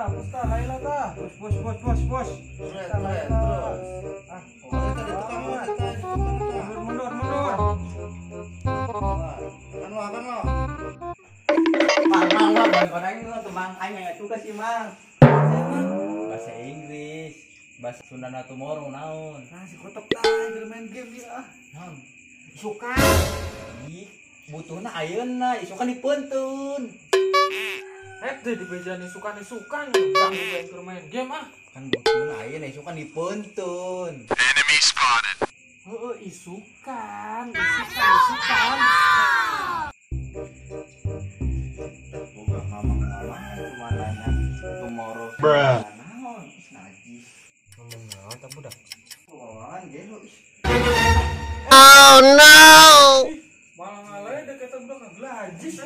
Terus tah laila tah. Bos bos bos bos bos. Terus Tah laila. terus. Ah, Oh, eta di tukang mah eta di tukang eta. Mundur mundur mundur. Kan lo kan lo. Mang mang wah ban koneng lu tuh mang aing aya tugas sih mang. Bahasa Inggris, bahasa Sunda na tomorrow naon. Nah, si kotok tah keur main game dia ah. Naon? Isukan. Ih, butuhna ayeuna, isukan dipeunteun. Teh dibejani sukan-sukan ganggu main keur main game ah. Kan butuhna ayeuna isukan dipeunteun. Heeh, isukan, isukan, isukan. Boga mamang-mamang kumananya tomorrow. Bruh. Naon? Ih, najis. Ngomong naon tah budak? Wawan gelo ih. Malah ngaledek eta budak ngagelajis.